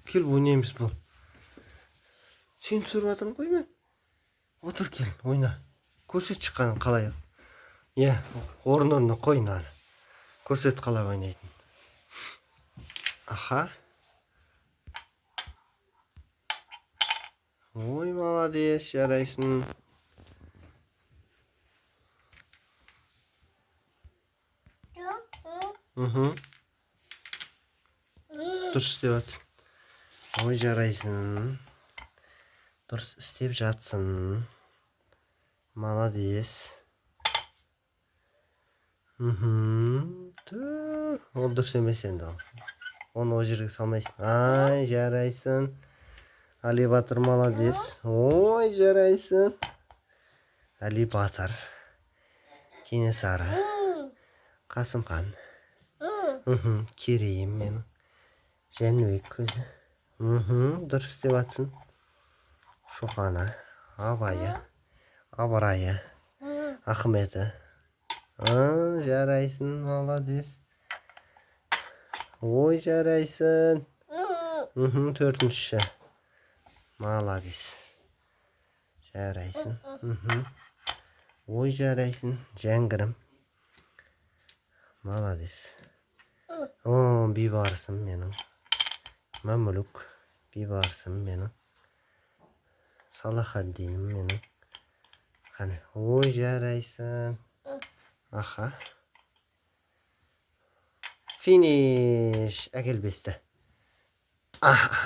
Кел, ойнаймыз, бол. Сені түсіріп жатырмын ғой мен. Отыр, кел, ойна. Көрсетші қане қалай. Иә, орын орнына қой мынаны. Көрсет қалай ойнайтынын. Аха. Ой, молодец, жарайсың. Мхм. Дұрыс істеп жатсың. Ой, жарайсың. Дұрыс істеп жатсың. Молодец. Мхм. Ол дұрыс емес енді ол. Оны ол жерге салмайсың. Ай, жарайсың. Али батыр молодец. Ой, жарайсың. Али батыр. Кенесары. Қасымхан. Мхм. Керейім менің. Жәнібек көзі. Мхм. Дұрыс істеп жатсың. Шоқаны, Абайы, Абырайы, Ахметі. Жарайсың, молодец. Ой, жарайсың. Мхм, төртіншісі. Молодец. Жарайсың. Мхм. Ой, жарайсың. Жәңгірім. Молодец. О, Бейбарысым менің. Мамлюк. Бейбарысым менің. Салахаддинім менің. Қане. Ой, жарайсың. Аха. Финиш. Әкел бесті. Аха.